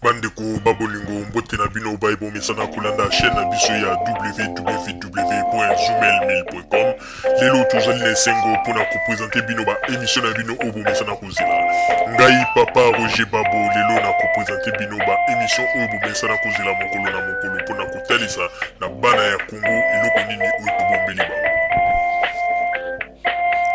Bandeko ba bolingo, mbote na bino baye bomesana kolanda chaîne na biso ya www.zoomail1000.com. Lelo tozali na esengo mpona kopresente bino ba émission na bino oyo bomesana kozela. Ngai papa Roger Babo lelo na kopresente bino ba émission oyo bomesana kozela mokolo na mokolo mpona kotalisa na bana ya Congo eloko nini oyo tobombeli bango.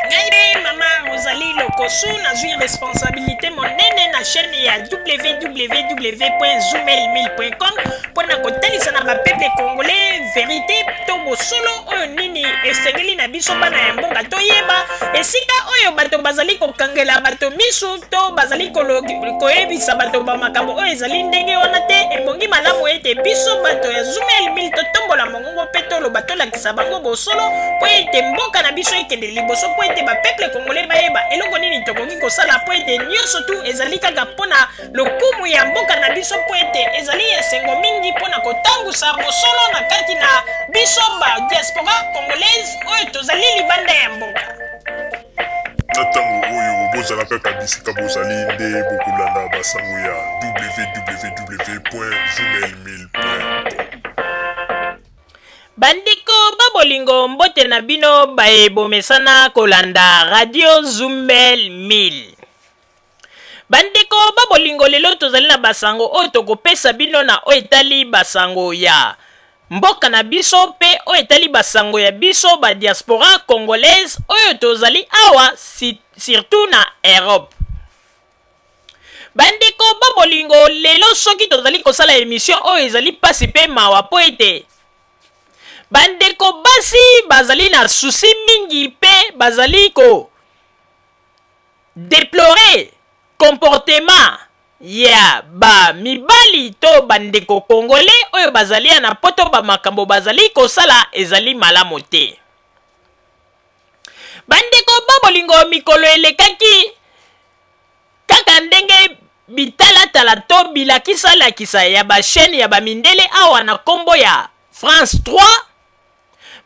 Ngai mpe mama Rosalie Lokosu nazwi responsabilité monene na chaîne ya www.zoomel1000.com mpo na kotalisa na bapeuple congolais verité to bosolo oyo nini esengeli na biso bana ya mboka toyeba esika oyo bato bazali kokangela bato misu to bazali koyebisa bato bamakambo oyo ezali ndenge wana te. Ebongi malamu ete biso bato ya Zoomel 1000 totombola mongongo mpe toloba, tolakisa bango bosolo mpo ete mboka na biso ekende liboso, mpo ete bapeuple congolais bayeba eloko nini tokoki kosala, mpo ete nyonso tu ezali kaka mpo na lokumu ya mboka na biso, mpo ete ezali esengo mingi mpo na kotangusa bosolo na kati na biso ba diaspora congolaise oyo tozali libanda ya mboka. Na ntango oyo bozala kaka bisika bozali nde bokolanda basango ya www.zoomail1000.com. Bandeko ba bolingo, mbote na bino baye bomesana kolanda Radio Zumel 1000. Bandeko ba bolingo, lelo tozali na basango oyo tokopesa bino na oyo etali basango ya mboka na biso mpe oyo etali basango ya biso ba diaspora congolaise oyo tozali awa si, surtout na Europe. Bandeko ba bolingo, lelo soki tozali kosala emission oyo ezali mpasi mpe mawa mpo ete bandeko basi bazali na susi mingi mpe bazali ko deplorer comportement ya ba mibali to bandeko congolais oyo bazali ya na poto. Ba makambo bazali kosala ezali malamu te. Bandeko ba bolingo, mikolo elekaki kaka ndenge bitalatala to bilakisalakisa ya bachaîne ya bamindele awa na nkombo ya France 3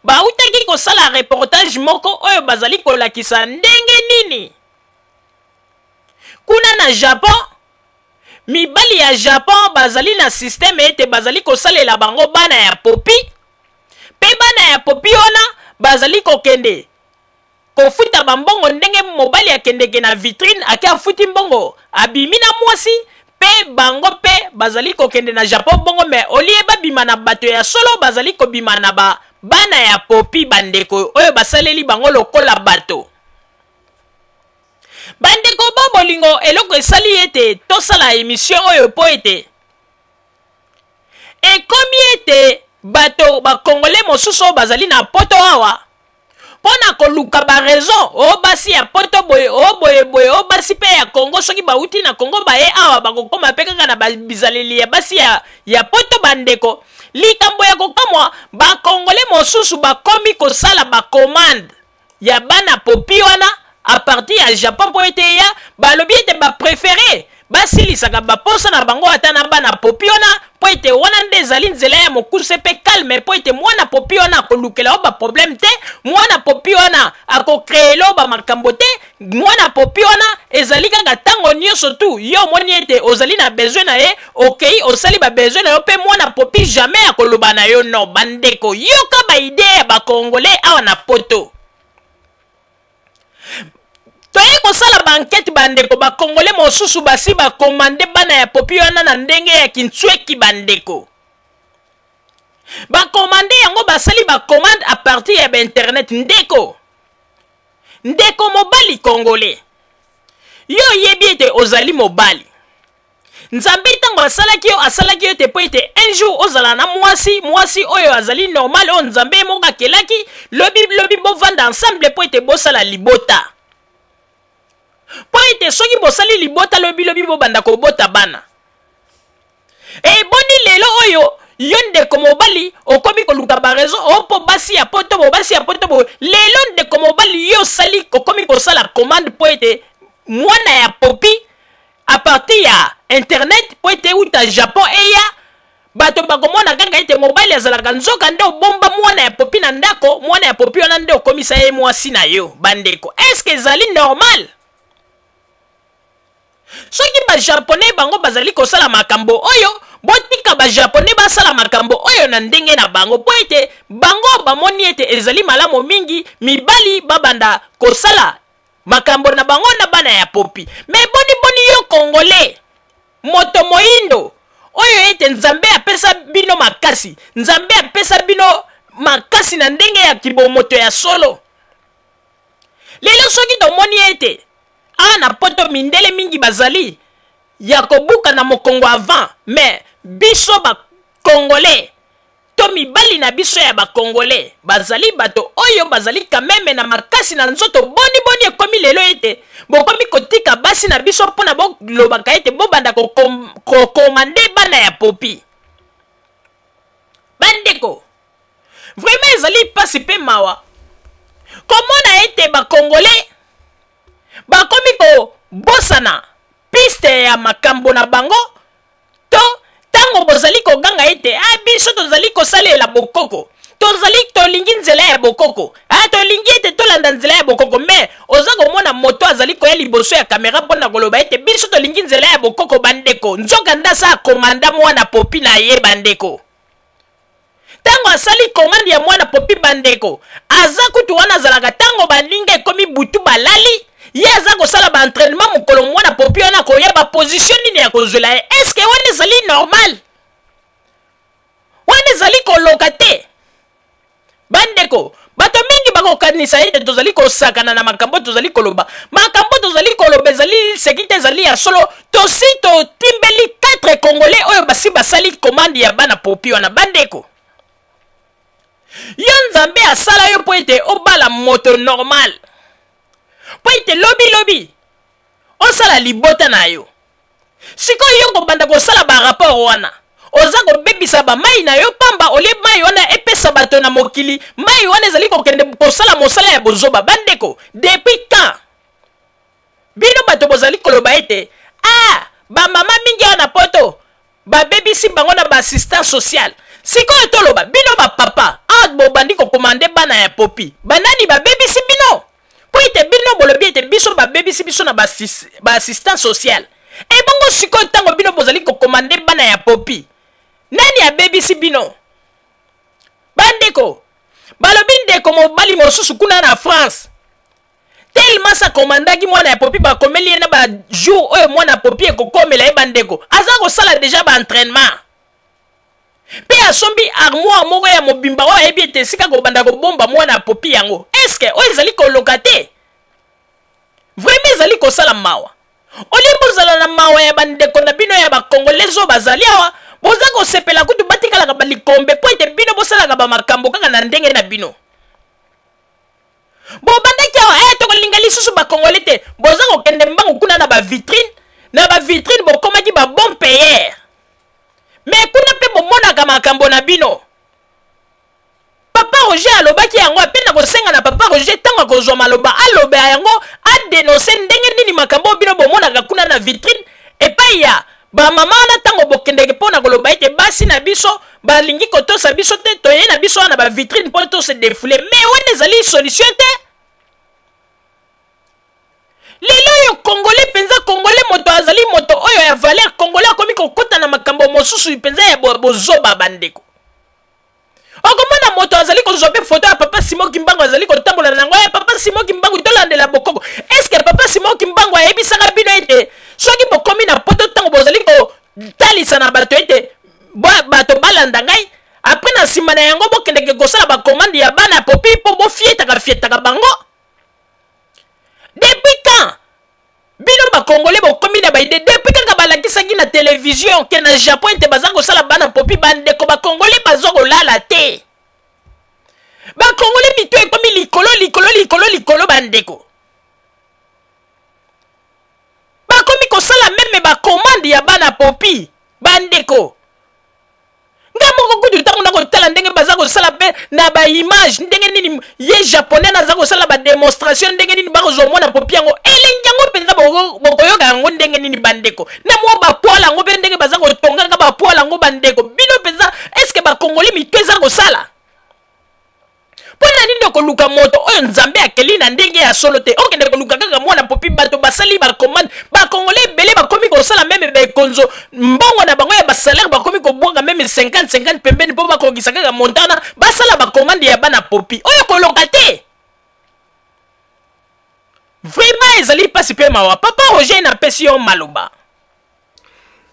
bautaki kosala reportage moko oyo bazali kolakisa ndenge nini kuna na Japon mibali ya Japon bazali na système ete bazali kosalela bango bana ya popi, mpe bana ya popi wana bazali kokende kofuta bambongo ndenge mobali akendeke na vitrine, ake afuti mbongo, abimi na mwasi. Mpe bango mpe bazali kokende na Japon bongo, me olie babima na bato ya solo, bazali kobima na ba bana ya popi, bandeko oyo basaleli bango lokola bato. Bandeko ba bolingo, eloko esali ete tosala emission oyo mpo ete ekomi ete bato bakongole mosusu oyo bazali na poto awa mpo na koluka baraison o basi ya poto boye o boye boye o basi mpe ya Kongo, soki bauti na Kongo baye awa, bakokoma mpe kaka na bizaleli ya basi ya poto. Bandeko, likambo ya kokamwa, bakongole mosusu bakomi kosala bacommande ya bana popi wana à partir ya Japon mpo ete ya balobi ete bapréféré basilisaka baposa na bango ata na bana popi wana, mpo ete wana nde ezali nzela ya mokuse mpe calme, mpo ete mwana popi wana akolukela yo baproblème te, mwana popi wana akocréela yo bamakambo te. Mwana popi wana ezali kaka ntango nyonso tu yo omoni ete ozali na besoin na ye, okei osali babesoin na yo, mpe mwana popi jamais akoloba na yo non. Bandeko, yoka baidée ya bakongolais awa na poto. Toye kosala baenquête, bandeko, bakongole mosusu basi bakomande bana ya popi wana na ndenge ya kintsweki. Bandeko, bakomande yango, basali bacommande à partir ya bainternet. Ndeko mobali congolais, yo oyebi ete ozali mobali. Nzambe ntango asalaki yo, asalaki yo te mpo ete un jour ozala na mwasi, mwasi oyo azali normal, oyo Nzambe moko akelaki, lobi lobi bovanda ensemble mpo ete bosala libota, mpo ete soki bosali libota, lobi lobi bobanda kobota bana. Eboni lelo oyo yo ndeko mobali okomi koluka baraison o mpo basi ya poto bo basi ya poto bo. Lelo ndeko mobali, yo osali, okomi kosala commande mpo ete mwana ya popi à partir ya internet, mpo ete euta Japon eya, bato bakomona kaka ete mobali azalaka. Nzoka nde obomba mwana ya popi na ndako, mwana ya popi wana nde okomisa ye mwasi na yo. Bandeko, est-ce ezali normal? Soki ba Japonais bango bazali kosala makambo oyo, botika ba Japonais basala makambo oyo na ndenge na bango, mpo ete bango bamoni ete ezali malamu mingi mibali babanda kosala makambo na bango na bana ya popi. Me boni boni yo Congolais, moto moindo oyo ete Nzambe apesa bino makasi, Nzambe apesa bino makasi na ndenge ya kibomoto ya solo. Lelo soki tomoni ete awa na poto mindele mingi bazali ya kobuka na mokongo avant, mais biso ba Congolais to mibali na biso ya ba Congolais bazali bato oyo bazali kameme na makasi na nzoto. Boni boni ekomi lelo ete bokomi kotika basi na biso mpo na bolobaka ete bobanda kokomande bana ya popi? Bandeko, vraiment ezali mpasi mpe mawa komona ete ba Congolais bakomi kobosana piste ya makambo na bango, to ntango bozali koganga ete ah, biso tozali kosalela bokoko, tozali tolingi nzela ya bokoko, ah, tolingi ete tolanda nzela ya bokoko, me oza komona moto azali koya liboso ya kamera mpo na koloba ete biso tolingi nzela ya bokoko. Bandeko, nzoka nde asa akomanda mwana popi na ye. Bandeko, ntango asali komande ya mwana popi, bandeko, aza kutu wana azalaka ntango baninga ekomi butu balali, ye aza kosala baentraînement mokolo mwana popi wana akoya, baposition nini ya kozwela ye. Eske wana ezali normal? Wana ezali koloka te? Bandeko, bato mingi bakokanisa ete tozali kosakana na makambo tozali koloba. Makambo tozali koloba ezali seki te, ezali ya solo. Tosi totimbeli 4 Congolais oyo basi basali komande ya bana popi wana. Bandeko, yo Nzambe asala yo mpo ete obala moto normal, mpo ete lobi lobi osala libota na yo. Sikoyo yo kobanda kosala barapport wana, oza kobebisa bamai na yo pamba. Olie mai wana epesa bato na mokili, mai wana ezali kokende kosala mosala ya bozoba. Bandeko, depuis quand bino bato bozali koloba ete ah, bamama mingi awa na poto babebisi bango na baassistant social? Sikoyo toloba, bino bapapa awa bobandi kokomande bana ya popi, banani babebisi bino? Mpo ete bino bolobi ete biso babebisi biso na baassistant social. Ebongo sikoyo ntango bino bozali kokomande bana ya popi, nani abebisi bino? Bandeko, balobi ndeko mobali mosusu kuna na France, tellement sa komandaki mwana ya popi, bakomeli ye na bajour oyo mwana ya popi ekokomela ye. Bandeko, aza kosala deja baentraînement mpe asombi armoire moko ya mobimba oyo ayebi ete esika kobanda kobomba mwana ya popi yango. Eske oyo ezali koloka te? Vraiment ezali kosala mawa. Olie bozala na mawa ya bandeko na bino ya bakongolais oyo bazali awa, boza kosepela kutu batikalaka balikombe mpo ete bino bosalaka bamakambo kaka na ndenge na bino. Bobandaki awa tokolinga lisusu bakongole te, boza kokende mbangu kuna na bavitrine, na bavitrine bokomaki babon payer, me kuna mpe bomonaka makambo na bino. Papa Roger alobaki yango ape na kosenga na papa Roger ntango akozwa maloba aloba yango, adenonse ndenge nini makambo oyo bino bomonaka kuna na vitrine epai ya bamama wana. Ntango bokendeke mpo na koloba ete basi na biso balingi kotosa biso te, toye na biso wana na bavitrine mpo tose defoule, me wana ezali solution te. Lelo oyo Congolais mpenza, Congolais moto azali moto oyo ya valeur, Congolais akomi kokota na makambo mosusu mpenza ya bozoba. Bandeko, okomona moto azali kozwa mpe foto ya papa Simon Kimbangu, azali kotambola na yango ya papa Simon Kimbangu, tolandela bokoko. Eske papa Simon Kimbangu ayebisaka bino ete soki bokomi na poto, ntango bozali kotalisa na bato ete bato balanda ngai, apres na nsima na yango bokendeke kosala bakomande ya bana popi mpo bofietaka fietaka bango? Depuis quand bino bakongole bokomi na baide? Depuis kaka balakisaki na televizio ke na Japon ete baza kosala bana popi, bandeko bakongole baza kolala te. Bakongole mito ekomi likolo likolo likolo likolo. Bandeko, bakomi kosala meme bakomande ya bana popi. Bandeko, nga moko kutu ntango nakotala ndenge baza kosala mpe na baimage, ndenge nini ye japonais naza kosala bademonstration, ndenge nini bakozwa mwana popi yango, elengi yango mpenza bokoyoka yango ndenge nini. Bandeko, na mwa bapoile yango mpe ndenge baza kotongaka bapoile yango, bandeko, bino mpenza eske bakongoli mito eza kosala? Mpo na nini okoluka moto oyo Nzambe akeli na ndenge ya solo te? Okende koluka kaka mwana popi. Bato basali bacommande, bakongole ebele bakomi kosala meme bekonzo, mbongo na bango ya basalaire bakomi kobwaka meme 50 50 pembeni mpo bakokisa kaka montana, basala bacommande ya bana popi. Oyo koloka te, vraiment ezali mpasi mpe mawa. Papa Roger, napesi yo maloba.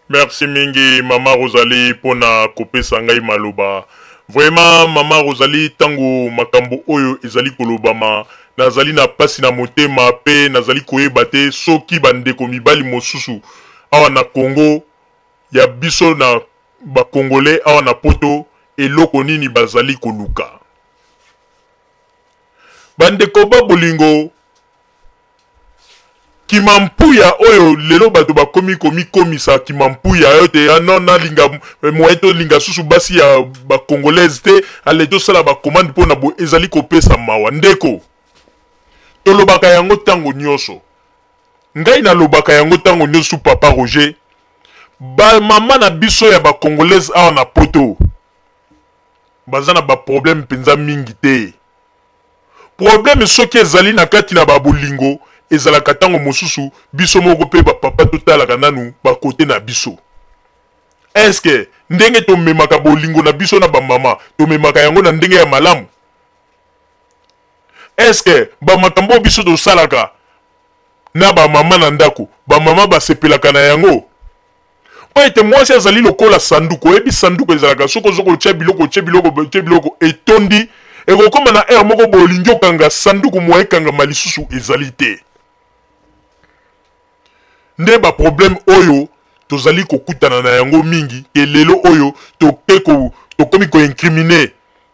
Merci mingi mama Rosalie pona kopesa ngai maloba. Vraiment mama Rosalie, tango makambo oyo ezali kolobama, nazali na pasi na motema pe nazali koyeba te soki ba ndeko mibali mosusu awa na Congo ya biso, na ba Congolais awa na poto, eloko nini bazali koluka. Ba ndeko ba bolingo, Kimampuya oyo lelo bato bakomi komikomisa kimampuya oyo te, ah non, nalinga moyen tolinga susu basi ya ba congolaise te, ale tosala ba commande mpo na boye, ezali kopesa mawa. Ndeko, tolobaka yango ntango nyonso, ngai nalobaka yango ntango nyonso, papa Roger, bamama na biso ya ba congolaise awa na poto baza na ba problème mpenza mingi te. Problème soki ezali na kati na ba bolingo, ezalaka tango mosusu biso moko pe ba papa totalaka nanu ba cote na biso. Est-ce que ndenge tomemaka bolingo na biso na ba mama, tomemaka yango na ndenge ya malamu? Est-ce que ba makambo oyo biso tosalaka na ba mama na ndako, ba mama basepelaka na yango? Mpo ete mwasi azali lokola sanduku. Oyebi sanduku ezalaka, soki ozo kotia biloko, otie biloko, otie biloko, etondi, ekokoma na heure moko boye olingi okanga sanduku, mwa ekangama lisusu ezali te. Nde ba problème oyo tozali kokutana na yango mingi, ke lelo oyo toke ko, tokomi ko incriminer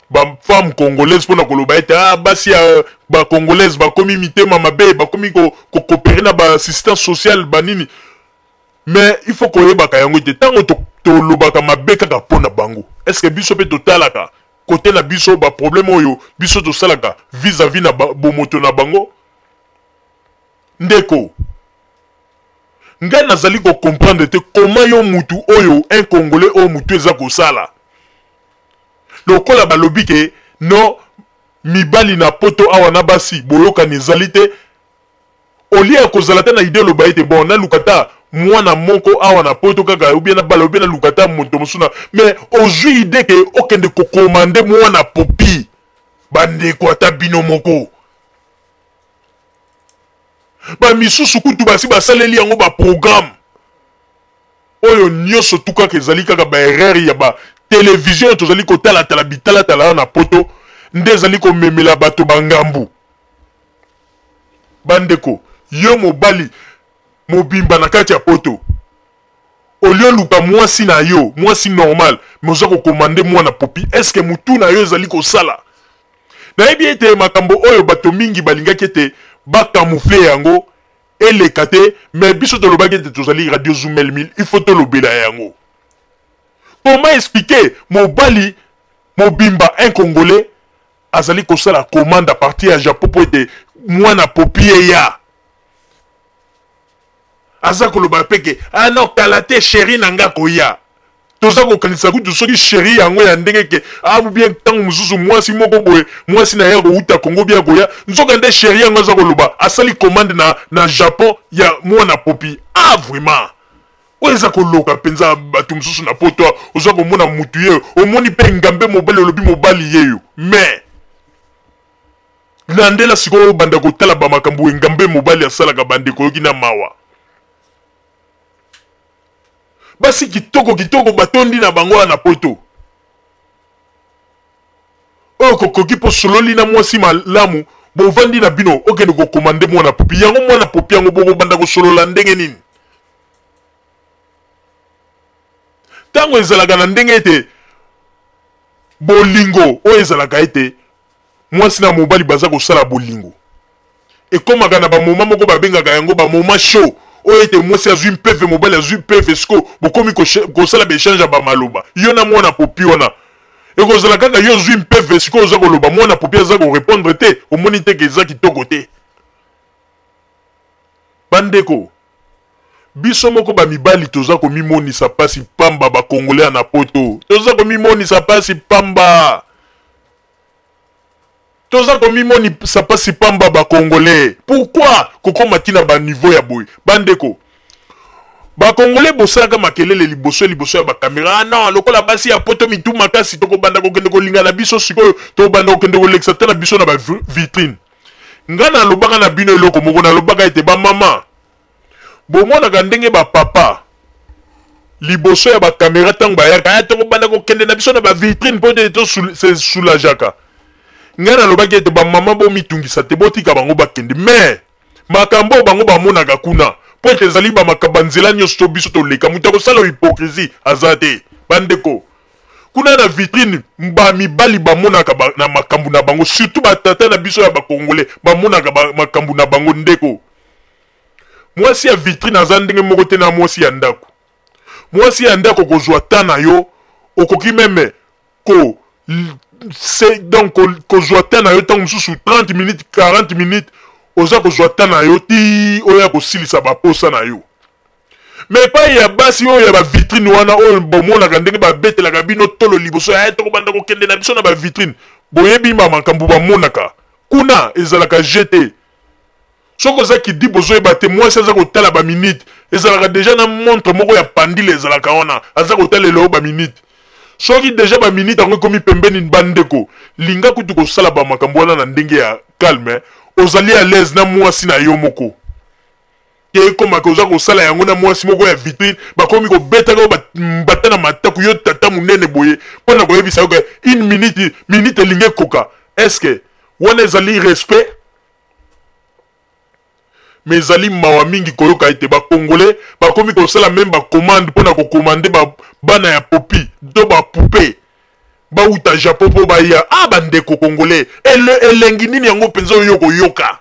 ba femme congolaise mpona koloba ete ah, basi ya ba congolaise bakomi mitema mabe, bakomi ko coopérer na ba assistance sociale banini. Mais il faut koyebaka yango ete ntango tolobaka mabe kaka mpo na bango, est-ce que biso mpe totalaka kote na biso ba problème oyo biso tosalaka vis-à-vis na bomoto na bango? Ndeko, ngai nazali ko comprendre te comment yo mutu oyo, un congolais oyo mutu eza kosala lokola balobi ke non, mibali na poto awa na basi boyokani ezali te, olie ya kozala ata na idée oloba ete bon, naluka ata mwana moko awa na poto kaka, ou bien nabala, ou bien naluka ata moto mosusu na, mais ozwi idée ke okende kocommander mwana popi. Bandeko, ata bino moko, bamisusu kutu basi basaleli yango baprogramme oyo nyonso tu, kaka ezali kaka baerreur ya ba télévision oyo tozali kotalatala bitalatala awa na poto, nde ezali komemela bato bangambu. Bandeko, yo mobali mobimba na kati ya poto, olie oluka mwasi na yo, mwasi normal, mais oza kocommander mwana popi, est-ce mutu na yo ezali kosala? Nayebi ete makambo oyo bato mingi balingaki ete bacamoufler yango eleka te, mais biso tolobaki ete tozali radio Zoom 1000, il faut tolobela yango. Comment expliquer mobali mobimba, un congolais, azali kosala commande à partir ya Japon po ete mwana popi eya? Aza koloba pe ke ah non, kala te chéri na nga koya. Toza kokanisa kutu soki chéri yango ya ndenge ke ah, bien ntango mosusu mwasi moko boye, mwasi na ye akowuta Congo bien koya, nzoka nde chéri yango aza koloba asali commande na Japon ya mwana popi. Ah vraiment, oyo eza koloka mpenza. Bato mosusu na poto, oza komona mutu ye, omoni mpe ngambe mobali, olobi mobali yeyo, mais landela sikoyo, obanda kotala bamakambo engambe mobali asalaka. Bandeko, oyoki na mawa. Basi kitoko kitoko batondi na bango wana na poto oyo kokoki mpo sololi na mwasi malamu, bovandi na bino, okende kocommander mwana popi yango. Mwana popi yango bokobanda kosolola ndenge nini? Ntango ezalaka na ndenge ete bolingo oyo ezalaka ete mwasi na mobali baza kosala bolingo, ekomaka na bamoma moko babengaka yango bamoma chaud, oyo ete mwasi azwi mpeve, mobali azwi mpeve, siko bokomi kosala baéchange ya bamaloba. Yo na mwana popi wana ekozala kaka yo ozwi mpeve, sikoyo oza koloba, mwana popi aza korépondre te. Omoni te ke eza kitoko te? Bandeko, biso moko bamibali toza komimonisa mpasi pamba. Bakongolais na poto toza komimonisa mpasi pamba. Toza komimonisa pasi pamba ba congolais. Pourquoi kokoma ti na ba niveau ya boye? Bandeko, ba congolais bosalaka makelele liboso liboso ya ba camera. Ah non, lokola basi ya poto mitu makasi, tokobanda kokende kolinga na biso sikoyo, tokobanda kokende kolekisa ta na biso na ba vitrine. Nga nalobaka na bino eloko moko, nalobaka ete ba mama bomonaka ndenge ba papa liboso ya ba camera ntango bayaka aya tokobanda kokende na biso na ba vitrine mpo ete to soulageaka. Ngai nalobaki ete bamama bomitungisa te, botika bango bakende, mais makambo oyo bango bamonaka kuna mpo ete ezali bamakambo banzela nyonso to biso toleka, moto akosala hypocrisie aza te. Bandeko, kuna na vitrine ba mibali bamonaka ba, na makambo na bango, surtout batata na biso ya bakongole bamonaka ba, makambo na bango. Ndeko, mwasi ya vitrine aza ndenge moko te na mwasi ya ndako. Mwasi ya ndako okozwa ta na yo, okoki meme ko se, donc kozwa ta na yo ntango mosusu 30 minutes, 40 minutes, oza kozwa ta na yo ti oyo ya kosilisa baposa na yo. Me epai ya basi oyo ya bavitrine wana oyo bomonaka ndenge babetelaka bino tolo liboso ya tokobanda kokende na biso na bavitrine, boyebi ba makambo bamonaka kuna ezalaka je te. Soki oza kidibu ozoyeba te, mwasi aza kotala ba minute, ezalaka deja na montre moko ya pandile ezalaka wana, aza kotalela yo ba minute. Soki deja ba minute yango ekomi pembeni, bandeko, linga kutu kosala ba makambo wana na ndenge ya calme, ozali à l'aise na mwasi na yo moko. Te ekomaka oza kosala yango na mwasi moko ya vitrine, bakomi kobetaka yo mbata na mataku, yo tata monene boye, mpo na koyebisa yo ke une minute, minute elingi ekoka. Est-ce que wana ezali respect? Mais ezali mawa mingi koyoka ete ba congolais bakomi kosala meme ba commande mpo na kokomande ba bana ya popi to ba poupée bauta Japon mpo baya. Ah, bandeko congolais, elengi nini yango mpenza oyo koyoka?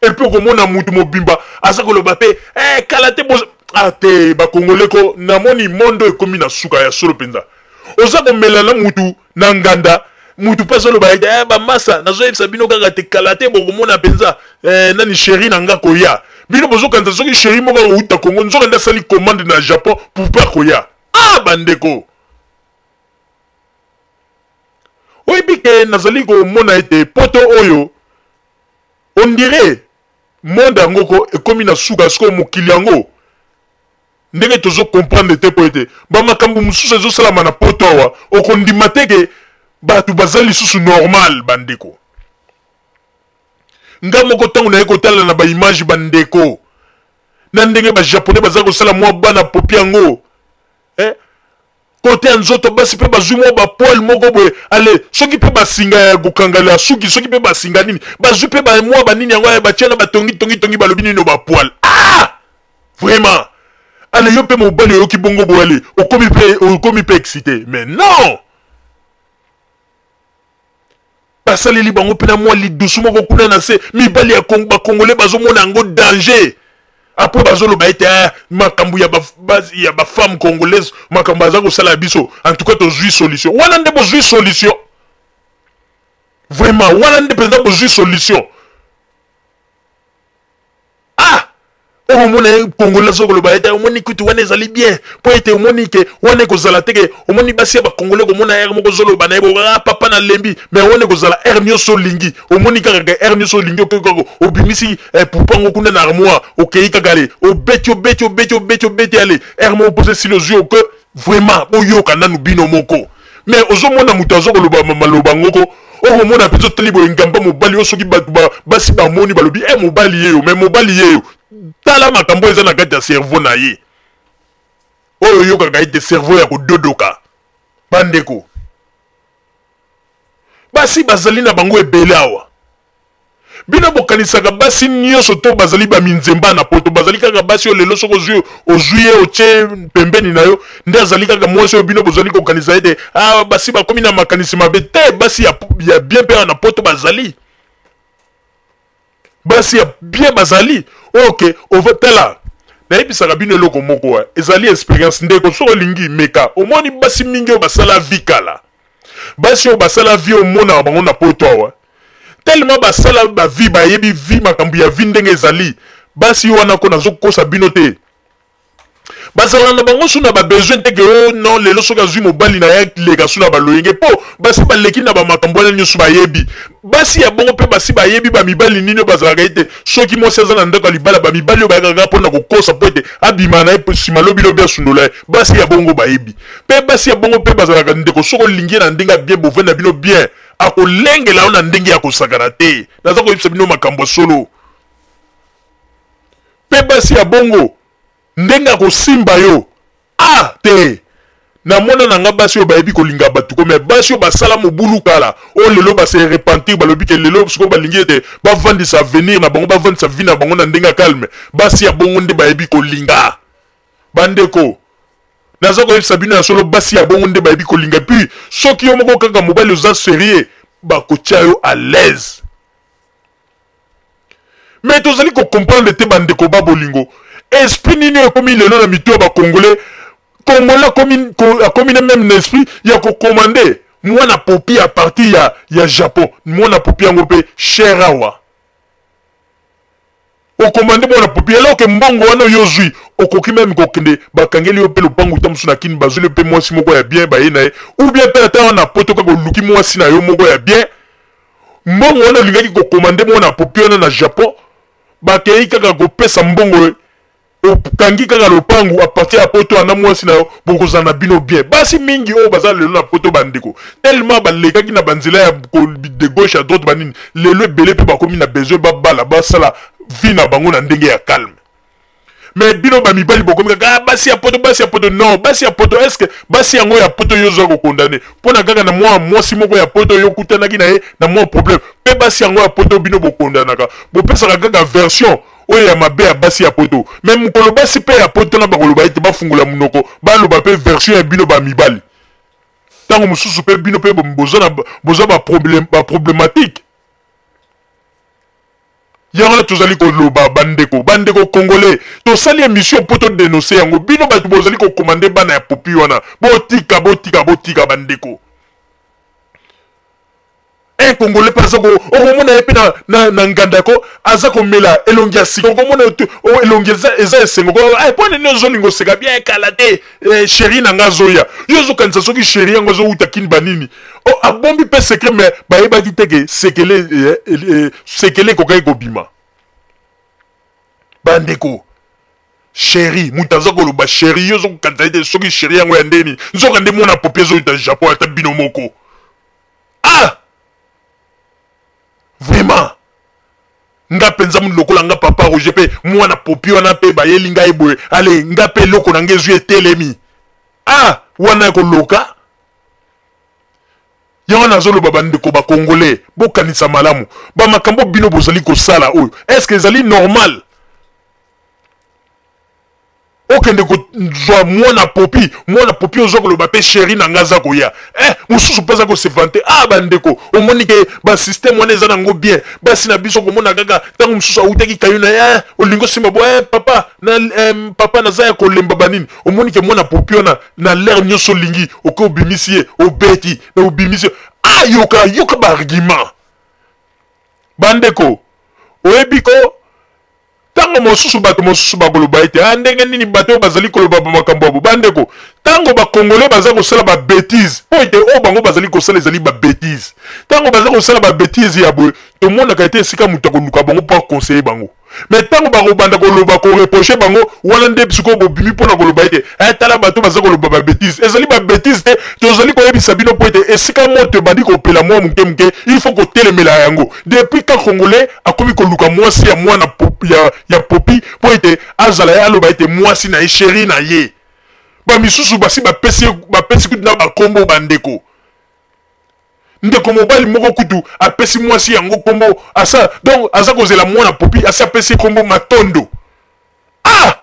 Epuis okomona mutu mobimba aza koloba pe eh, kala te bozo ah, te bakongole ko namoni mondo ekomi na suka ya solo mpenza. Oza komela na mutu na nganda, mutu mpe azoloba ete eh, bamasa nazoyebisa bino kaka te kala te bokomona mpenza eh, nani sheri na nga koya. Bino bozokanisa soki sheri moko akouta Kongo, nzoka nde asali commande na Japon poupée akoya. Ah, bandeko, oyebi ke nazali komona ete poto oyo on dirait monde yango ko ekomi na suka sikoyo, mokili yango ndenge tozo comprendre te, po ete ba makambo mosusu ezosalama na poto awa, okondima te ke bato baza lisusu normal. Bandeko, nga moko ntango naye kotala na ba image, bandeko, na ndenge ba japonais baza kosala mwa bana popi yango, eh? Kote ya nzoto basi mpe bazwi mwa bapoile moko boye, ale soki mpe basinga ya kokangala suki, soki mpe basinga nini bazwi mpe mwa banini yango ya batia na batongi tongi tongi, balobi nini bapoile. Ah, vraiment, ale yo mpe mobali oyoki bongo boye, ale okomi mpe excité. Mais non, basaleli bango mpe na mwa lidusu moko kuna na se. Mibali ya bakongole bazomona yango danger. Apres bazoloba ete ah, makambo ya bafemme congolaise, makambo aza kosala biso, en tout cas tozwi solution wana nde, bozwi solution vraiment wana nde mpenza bozwi solution. Ah, okomona ye congolais azokoloba ete omoni kutu wana ezali bien, mpo ete omoni ke wana ekozala te ke omoni basi ya bakongolais komona ere moko ozoloba na ye bo ah, papa nalembi, mais wana ekozala ere nyonso olingi, omoni kaka ke ere nyonso olingi okoki kaka obimisi eh, pupango kuna na armoire, okei kaka ale obeti obeti obeti obeti obeti, ale ere moko mposa esili ozwi oke. Vraiment, boyoka nanu bino moko. Mais ozomona moto azokoloba maloba ngoko, okomona mpenza otali boye ngamba mobali oyo, soki bato basi bamoni balobi e mobali yeyo, mais mobali yeyo, tala makambo eza na kati ya cerveau na ye oyo oyokaka ete cerveau ya kododoka. Bandeko, basi bazali na bango ebele awa. Bino bokanisaka basi nyonso to bazali baminzemba na poto bazali kaka basi oyo lelo soki ozwi ozwi ye otie pembeni na yo nde azali kaka mwasi oyo bino bozali kokanisa ete ah, basi bakomi na makanisi mabe te. Basi ya bien mpe awa na poto bazali, basi ya bien bazali. Ok, tala, nayebisaka bino eloko moko, ezali experience ndeko. Soki olingi meka, omoni basi mingi oyo basala vie kala, basi oyo basala vie omonaka bango na poto awa, tellement basala ba vie, bayebi vie, makambo ya vie ndenge ezali. Basi wana ko nazokosa bino te, Bazalaka na bango su na ba besoin te ke oh non, lelo soki azwi mobali na ye aleka su na baloyenge, mpo basi baleki na bamakambo wana nyonso. Bayebi basi ya bongo mpe basi bayebi bamibali nini oyo bazalaka ete soki mwasi aza na ndako ya libala, bamibali oyo bayaka kaka mpona kokosa mpo ete abima na ye, nsima lobi lobi asundola ye. Basi ya bongo bayebi mpe basi ya bongo mpe bazalaka ndeko, soki olingi ye na ndenge ya bien, bovanda bino bien, akolengela yo na ndenge ya kosakana te. Naza koyebisa bino makambo ya solo. Mpe basi ya bongo, ndenge akosimba yo, ah te, namona na nga basi oyo bayebi kolinga bato ko, mais basi oyo basala mobulu kala, oyo lelo base repentir, balobi ke lelo sikoyo balingi ete bavandisa avenir na bango, bavandisa vie na bango na ndenge ya calme. Basi ya bongo nde bayebi kolinga, bandeko. Naza koyebisa bino ya solo, basi ya bongo nde bayebi kolinga. Puis soki yo moko kaka mobali oza sérieux, bakotia yo à l'aise. Mais tozali kocomprendre te, bandeko ba bolingo, esprit nini oyo ekomi lelo na mito ya bacongolais. Congolais akomi na même na esprit ya kocommander mwana popi à partir ya Japon. Mwana popi yango mpe cher awa, okomande mwana popi, alors ke mbongo wana oyo ozwi, okoki même kokende bakangeli yo mpe lopangu ta mosusu na Kini, bazweli yo mpe mwasi moko ya bien, baye na ye, ou bien mpe ata wana Poto kaka oluki mwasi na yo moko ya bien. Mbongo wana olingaki kokomande mwana popi wana na Japon, bakei kaka kopesa mbongo, okangi kaka lopangu à partir ya Poto wana, mwasi na yo, bokozala na bino bien. Basi mingi oyo baza lelo na Poto, bandeko, tellement balekaki na banzela ya de gauche à droite, banini, lelo ebele mpe bakomi na besoin babala, basala vie na bango na ndenge ya calme. Mais bino bamibali bokomi kaka, ah, basi ya Poto, basi ya Poto. Non, basi ya Poto, est ce que basi yango ya Poto yo oza kocondamner mpo na kaka na mwa mwasi moko ya Poto yo okutanaki na ye na mwa problème? Mpe basi yango ya Poto bino bocondamnaka, bopesaka kaka version oyo ya mabe ya basi ya Poto. Mais mokolo basi mpe ya Poto na bakoloba ete bafungola monoko, baloba mpe version ya bino bamibali, ntango mosusu mpe bino mpe boza baproblématique. Yango wana tozali koloba, bandeko, bandeko congolais, tosali émission mpo todénoncer yango. Bino bato bozali kocommander bana ya popi wana, botika, botika, botika, bandeko. Un Congolais mpe aza, okomona ye mpe na nganda ko aza komela, elongi ya sika, okomona elongi eza esengo. Mpo nini ozolinga oseka? Bien, ekala te, chéri na nga azoya. Yo ozokanisa soki chéri yango azowuta Kini, banini, oh, abombi mpe secret, mais bayebaki te ke sekele, sekele ekokaki kobima. Bandeko, chéri, moto aza koloba chéri, yo ozokokanisa ete soki chéri yango ya ndeni, nzoka nde mwana popi ezoyuta Japon. Ata bino moko, ah, vraiment, nga mpenza lokola nga papa Roger, mpe mwana popi wana mpe bayeli ngai boye, ale nga mpe eloko na nga ezwi etelemi, ah, wana ya koloka. Yango nazoloba, bandeko bacongolais, bokanisa malamu bamakambo bino bozali kosala oyo. Est ce que ezali normal okende kozwa mwana popi, mwana popi ozwa koloba mpe chéri na nga aza koya, mosusu mpe aza kose vanter? Ah, bandeko, omoni ke basystème wana eza nango bien. Basi na biso komona kaka ntango mosusu awutaki kayo na ye, olingi osimba bo, papa na, papa naza ya kolemba, banini. Omoni ke mwana popi wana, na lere nyonso olingi, oke obimisi ye, obeti na obimisi ye. Ah, yoka, yoka baargument, bandeko. Oyebi ko ntango mosusu bato mosusu bakoloba ete, ah, ndenge nini bato oyo bazali koloba bamakambo yabo? Bandeko, ntango bacongolais baza kosala babêtises, mpo ete oyo bango bazali kosala ezali babêtises, ntango baza kosala babêtises ya boye, tomonaka ete esika moto akoluka bango mpo aconseiller bango. Mais ntango bakobanda koloba, koreprocher bango, wana nde sikoyo bobimi mpona koloba ete, tala bato baza koloba babêtises. Ezali babêtises te, tozali koyebisa bino mpo ete esika moto ebandi kopela mwa moke moke, il faut kotelemela yango. Depuis ka Congolais akomi koluka mwasi ya mwana ya popi mpo ete azala ye, aloba ete mwasi na ye, chéri na ye, bamisusu basi bapesi kutu na bakombo. Bandeko, ndeko mobali moko kutu apesi mwasi yango kombo asa, donc aza kozela mwana popi, asi apesi kombo Matondo. Ah,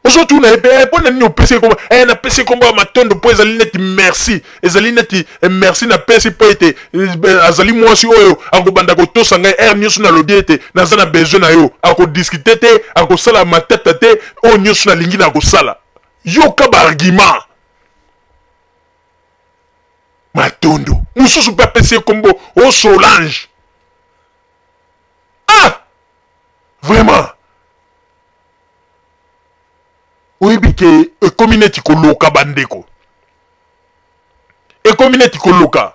ozotuna ye mpe, mpo na nini opesi ye kombo? Napesi ye kombo ya Matondo mpo ezali neti merci, ezali neti merci napesi mpo ete azali mwasi oyo akobanda kotosa ngai heure nyonso nalobi ete naza na besoin na yo. Akodiscuter te, akosala matata te, oyo nyonso nalingi na kosala. Yoka baargument. Matondo. Mosusu mpe apesi ye kombo o Solange. Ah, vraiment. Oyebi ke ekomi neti koloka bandeko, ekomi neti koloka.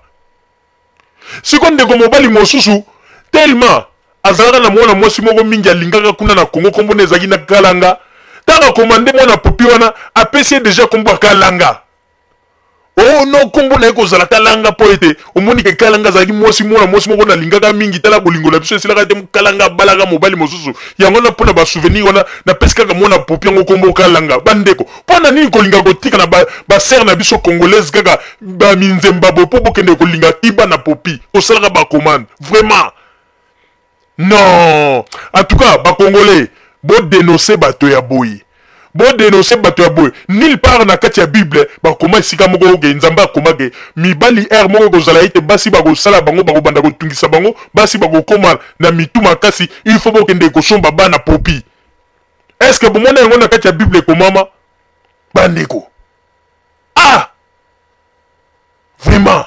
Siko ndeko mobali mosusu tellement azalaka na mwana mwasi moko mingi alingaka kuna na Congo, kombo na ezalaki na Kalanga. Ntango akomande mwana popi wana, apesi ye deja kombo ya Kalanga. Oh no, kombo na ye kozala Kalanga mpo ete omoni ke Kalanga azalaki mwasi, mwana mwasi moko nalingaka mingi. Tala bolingo na biso esilaka te, Kalanga abalaka mobali mosusu. Yango wana mpo na basouvenir wana napesi kaka mwana popi yango kombo Kalanga. Bandeko, mpo na nini kolinga kotika na basere na biso congolaise kaka baminzemba boye mpo bokende kolinga kiba na popi kosalaka bacommande? Vraiment non. En tout cas bacongolais, bodenonce bato ya boye, bodenonce bato ya boye. Nulle part na kati ya Bible bakoma esika moko oke Nzambe akomake mibali heure moko ekozala ete basi bakosala bango, bakobanda kotungisa bango, basi bakokoma na mitu makasi, il faut bokende kosomba bana popi. Est ce que bomona yango na kati ya Bible ekomama, bandeko? Ah, vraiment,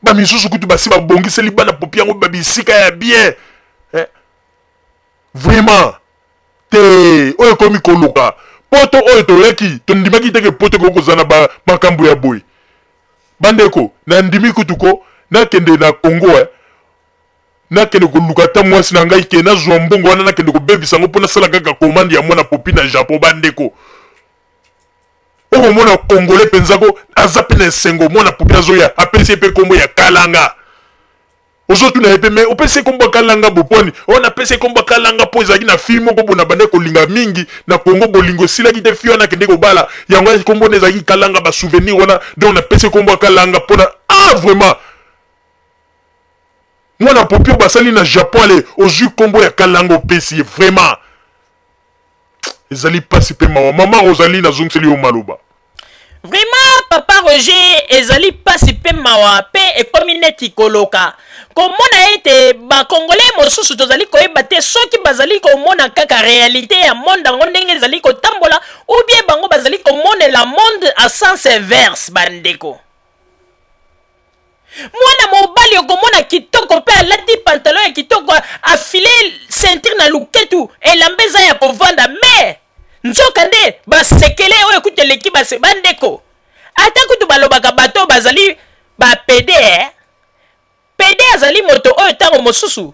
bamisusu kutu basi babongiseli bana popi yango babisika ya bien, eh? Vraiment te, oyo ekomi koluka poto oyo toyaki, tondimaki teke poto ekoki kozala na makambo ya boye. Bandeko, nandimi kutu ko nakende na Congo, eh? Nakende koluka ata mwasi na ngai ke nazwa mbongo wana nakende kobebisa yango mpo nasala kaka komande ya mwana popi na Japon. Bandeko, okomona congolais mpenza ko aza mpe na esengo, mwana popi azoya, apesi ye mpe nkombo ya Kalanga. Ozotuna ye mpe, me opesi ye nkombo ya Kalanga bopwani? Oyo napesi ye nkombo ya Kalanga mpo ezalaki na fille moko bo na bande kolinga mingi na Kongo, bolingo esilaki te, fille wana akende kobala, yango nkombo wana ezalaki Kalanga, basouvenir wana, donc napesi ye nkombo ya Kalanga mpona. Ah, vraiment, mwana popi oyo basali na Japon, ale ozwi nkombo ya Kalanga opesi ye. Vraiment ezali mpasi mpe mawa. Mama Rosalie, nazongiseli yo maloba. Vraiment papa Roger, ezali mpasi mpe mawa, mpe ekomi neti koloka komona ete bakongole mosusu tozali koyeba te soki bazali komona kaka réalité ya monde yango ndenge ezali kotambola, ou bien bango bazali komonela monde à sens inverse. Bandeko, mwana mobali okomona kitoko mpe alati pantalon ya kitoko, afile ceinture na luketu, elamba eza ya kovanda, me nzoka nde basekele oyo kutu eleki base. Bandeko, ata kutu balobaka bato oyo bazali bapede, eh? Pede azali moto oyo ntango mosusu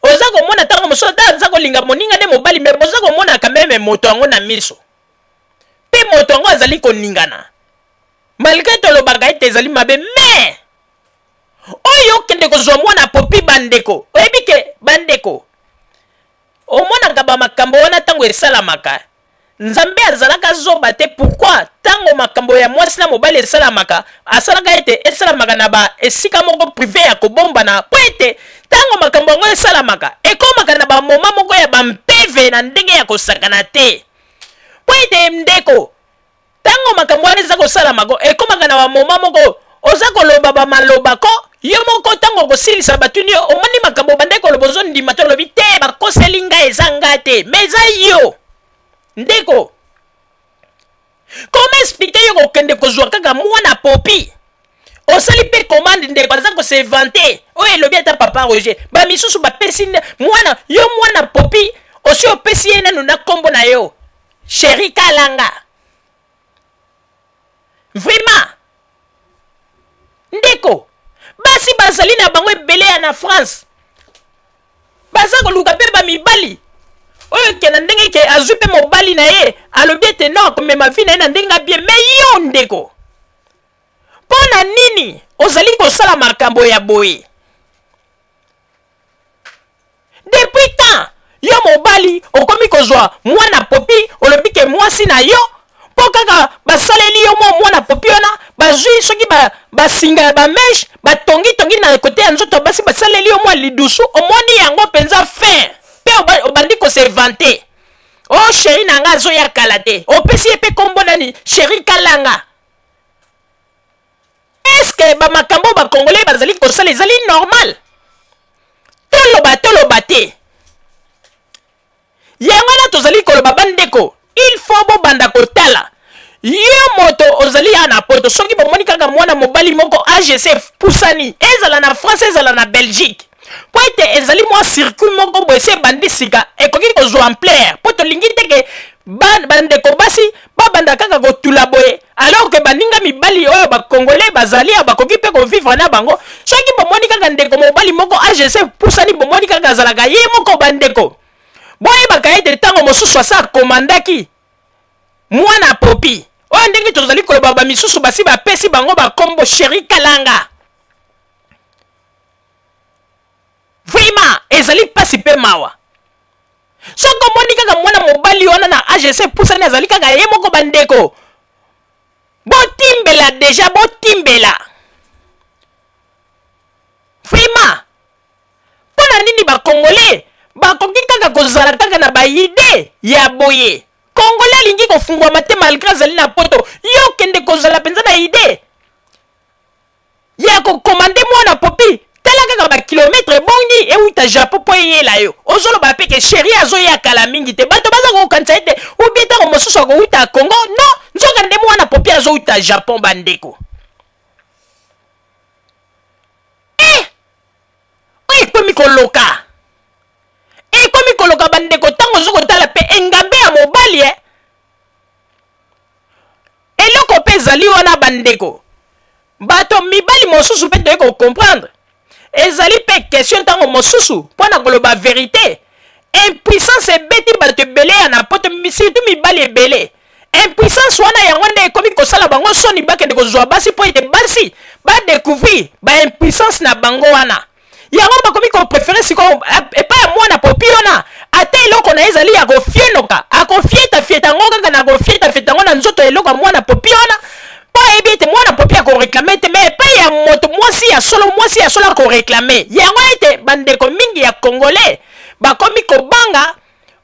oza komona, ntango mosusu ata aza kolinga moninga nde mobali, me boza komonaka meme moto yango na miso, mpe moto yango azali koningana, malgré tolobaka ete ezali mabe, me oyo okende kozwa mwana popi. Bandeko, oyebi ke bandeko, omonaka bamakambo wana ntango esalamaka, Nzambe azalaka zoba te. Pourquoi ntango makambo ya mwasi na mobali esalamaka, asalaka ete esalamaka na ba esika moko privé ya kobombana? Mpo ete ntango makambo yango esalamaka, ekomaka na bamoma moko ya bampeve na ndenge ya kosakana te. Mpo ete ndeko, ntango makambo wana eza kosalama ko, ekomaka na bamoma moko oza koloba bamaloba ko yo moko, ntango okosilisa batuni yo, omoni makambo obandaki koloba, ozondima te, olobi te, bakoseli ngai, eza ngai te, me eza yo. Ndeko, koma explike yo kokende kozwa kaka mwana popi, osali mpe commande, ndeko aza kosevante oyo elobi ata papa Roger, bamisusu bapesi mwana yo mwana popi, osi opesi ye nanu na nkombo na yo, sheri Kalanga. Vraiment ndeko, basi bazali na bango ebele ya na France, baza koluka mpe bamibali oyo ke na ndenge ke azwi mpe mobali na ye, alobi ete no, akomema vi na ye na ndenge abie. Me yo ndeko, mpo na nini ozali kosala makambo ya boye? Depuis quand yo mobali okomi kozwa mwana popi, olobi ke mwasi na yo, mpo kaka basaleli yo mwa mwana popi wana, bazwi soki basinga ya bameshe, batongitongi na kote ya nzoto ya basi, basaleli yo mwa lidusu, omoni yango mpenza fin, mpe obandi kosevante: o oh, sheri na nga azoya kala te. Opesi ye mpe nkombo nani? Sheri Kalanga. Eske bamakambo bakongolais bazali kosala ezali normal? Toloba, toloba te. Yango wana tozali koloba, bandeko, il faut bobanda kotala. Yo moto ozali ya na poto, soki bomoni kaka mwana mobali moko agc pusani, ezala na France, ezala na Belgique. Mpo ete ezali mwa circuit moko boye esi ebandi sika, ekoki kozwa ampleur, mpo tolingi te ke bandeko basi babanda kaka kotula boye, alors que baninga mibali oyo ba congolais bazali awa bakoki mpe kovivre na bango. Soki bomoni kaka ndeko mobali moko age esi epusani, bomoni kaka azalaka ye moko, bandeko boyebaka ete ntango mosusu asa akomandaki mwana popi oyo, ndenge tozali koloba, bamisusu basi bapesi bango bakombo sheri kalanga. Vraiment ezali mpasi mpe mawa soki omoni kaka mwana mobali wana na agc epusani azali kaka ye moko. Bandeko, botimbela deja, botimbela vraiment. Mpo na nini bakongole bakoki kaka kozala kaka na baide ya boye? Kongole alingi kofungwama te malgre azali na poto. Yo okende kozala mpenza na ide ya kokomande mwana popi, tala kaka bakilometre ebongi euta Japon mpo eyela yo. Ozoloba mpe ke sheri azoya kala mingi te, bato baza kokanisa ete ubie ntango mosusu akowuta Congo. Non, nzoka nde mwana popi azowuta Japon. Bandeko, eh, oyo ekomi koloka, ekomi koloka bandeko. Ntango ozo kotala mpe engambe ya mobali, eh? Eloko mpe ezali wana bandeko, bato mibali mosusu mpe toyei kocomprendre, ezali mpe question ntango mosusu mpo na koloba verite, impuissance ebeti bato ebele ya na poto, surtout mibali ebele. Impuissance wana yango nde ekomi kosala bango soni bakende kozwa basi, mpo ete basi badecouvrir baimpuissance na bango wana. Yango bakomi koprefere sikoyo epai ya mwana popi wana, ata eloko na ye ezali ya kofienoka, akofietafieta yango kaka na kofietafieta yango na nzoto ya eloko ya mwana popi wana, mpo ayebi ete mwana popi akoreklame te. Me epai ya moto mwasi ya solo, mwasi ya solo akoreklame yango. Ete bandeko mingi ya congolais bakomi kobanga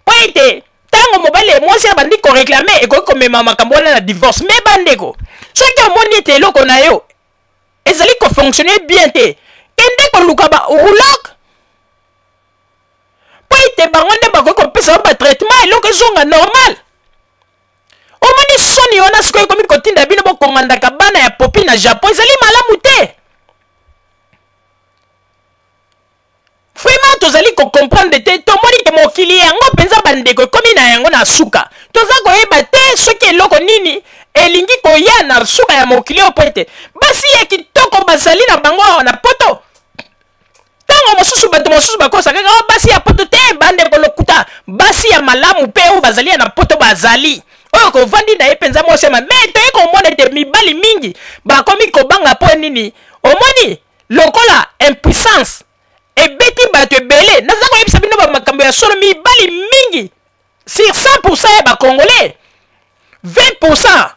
mpo ete ntango mobali mwasi abandi koreklame, ekoki komema makambo wana na divorce. Me bandeko, soki omoni ete eloko na yo ezali kofonctionne bien te, kende koluka ba urologue, mpo ete bango nde bakoki kopesa yo batraitement, eloko ezonga normal. Omoni soni wana sikoyo ekomi kotinda bino bokomandaka bana ya popi na Japon, ezali malamu te. Vraiment tozali kocomprendre te. Tomoni ke mokili yango mpenza bandeko ekomi na yango na suka, toza koyeba te soki eloko nini elingi koya na suka ya mokili oyo, mpo ete basi ya kitoko bazali na bango awa na poto. Ntango mosusu bato mosusu bakosa kaka o basi ya poto te. Bandeko, lokuta. Basi ya malamu mpe oyo bazali ya na poto bazali, oyo kovandi na ye mpenza mwasi ya mabe. Toye komona ete mibali mingi bakomi kobanga. Mpo nini? Omoni lokola impuissance ebeti bato ebele. Naza koyebisa bino bamakambo ya solo, mibali mingi sur 100% ya bacongolais, 20%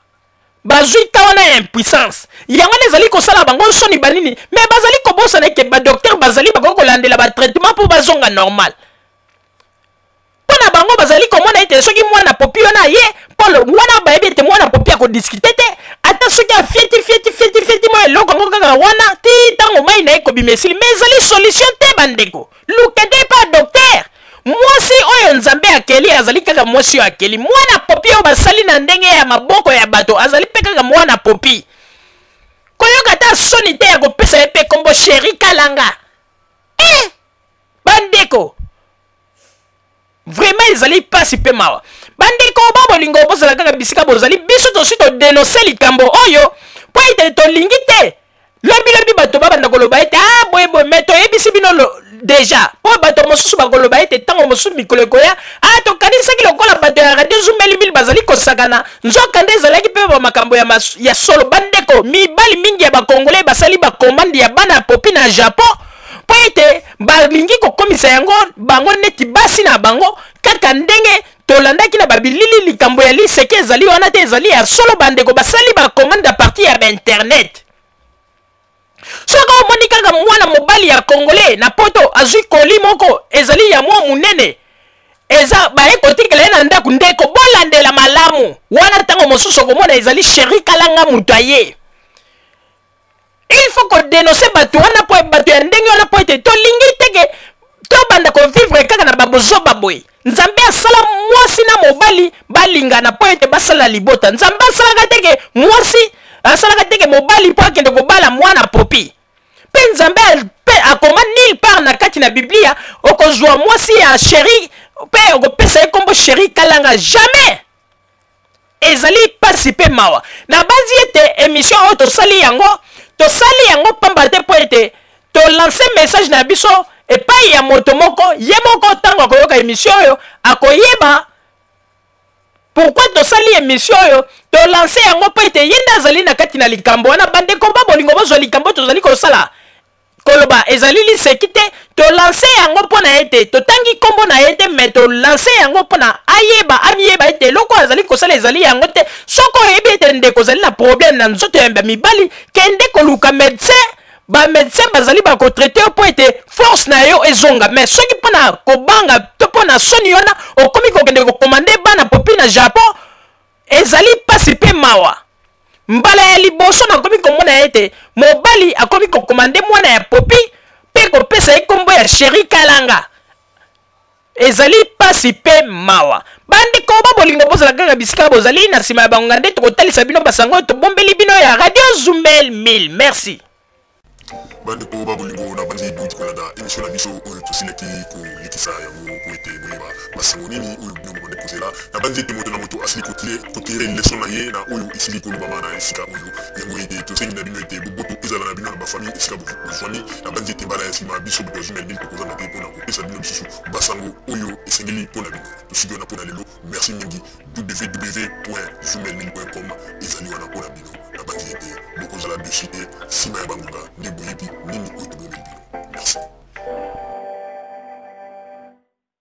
bazwi ta wana ya impuissance. Yango nde ezali kosala bango nsoni banini, me bazali kobosana eke badoktere bazali, bakoki kolandela batraitement mpo bazonga normal. Mpo na bango bazali komona ete soki mwana popi wana aye, polo wana bayebi ete mwana popi akodiskite te, ata soki afieti fieti fieti fieti mwa eloko yango kaka wana ti ntango mai na ye kobima esili. Me ezali solution te bandeko, lukende epa doktere. Mwasi oyo Nzambe akeli azali kaka mwasi oyo akeli. Mwana popi oyo basali na ndenge ya maboko ya bato azali mpe kaka mwana popi. Koyoka ata soni te ya kopesa ye mpe kombo sheri kalanga, eh! Bandeko, vraiment ezali mpasi mpe mawa. Bandeko ba bolingo, bozala kaka bisika bozali. Biso tosi todenonse likambo oyo mpo ete tolingi te lobilobi bato babanda koloba ete ah, boye boye. Me toyebisi bino deja, mpo bato mosusu bakoloba ete ntango mosusu mikolo ekoya, ah, tokanisaki lokola bato ya radio Zumbeli Mili bazali kosakana, nzoka nde ezalaki mpe bamakambo ya, ya solo. Bandeko mibali mingi ya bakongole basali bakomande ya bana ya popi na Japon, mpo ete balingi kokomisa yango bango neti basi na bango, kaka ndenge tolandaki na babilili. Likambo ya liseke ezali wana te, ezali ya solo. Bandeko basali bakomande a partir ya bainternet. Soki omoni kaka mwana mobali ya congolais na poto azwi koli moko ezali ya mwa monene, eza baye kotikela ye na ndako, ndeko bolandela malamu wana. Ntango mosusu okomona ezali sheri kalanga moto aye. Il faut kodenonse bato wana, mpo bato ya ndenge wana, mpo ete tolingi teke tobanda kovivre kaka na babozoba boye. Nzambe asala mwasi na mobali balingana mpo ete basala libota. Nzambe asalaka teke mwasi, asalaka teke mobali mpo akende kobala mwana popi. Mpe mpe Nzambe mpe akoma nulle part na kati na Biblia okozwa mwasi ya sheri mpe okopesa ye nkombo sheri kalanga, jamais. Ezali mpasi mpe mawa. Nabanzi ete emission oyo tosali yango, tosali yango pamba te mpo ete tolanse message na biso epai ya moto moko. Ye moko ntango akoyoka emission oyo akoyeba pourquoi tosali emission oyo. Tolanse yango mpo ete ye nde azali na kati na likambo wana. Bandeko ba bolingo, bozwa likambo tozali kosala koloba ezali liseki te. Tolanse yango mpo na ete totangi nkombo na ye te, me tolanse yango mpo na ayeba, amiyeba ete eloko oyo azali kosala ezali yango te. Soki oyebi ete ndeko ozali na problème na nzoto ya mibali, kende koluka médecin. Bamédecin bazali bakotraite yo mpo ete force na yo ezonga. Mais soki mpo na kobanga to mpo na soni wana okomi kokende kokomande bana popi na Japon, ezali mpasi mpe mawa. Mbala ya liboso nakomi komona ete mobali akomi kokomande mwana ya popi mpe kopesa ye nkombo ya sheri kalanga, ezali mpasi mpe mawa. Bandeko ba bolingo, bozala kaka bisika bozali. Na nsima ya bangonga nde tokotalisa bino basango oyo tobombeli bino ya Radio Zumel 1000. Merci. Bandeko ba bolingo, na bandi bouti kolanda émission na biso oyo tosilaki kolekisa yango po ete boyeba basango nini oyo bino bobandi kozela. Na bandi ete moto na moto asili kotire leson na ye na oyo esili kolobama na esika oyo. Yango ete tosengi na bino ete boboto ezala na bino na bafamille esika bozwami. Na bandi ete mbala ya nsima biso bato ya Zumel 1000 tokozanga te mpona kopesa bino lisusu basango oyo esengeli mpo na bino. Tosuki wana mpo na lelo. Merci mingi. www.zumel1000.com ezali wana mpo na bino. Nabanzi ete bokozala dessus te. Nsima ya bangonga nde boyebi nini oyo.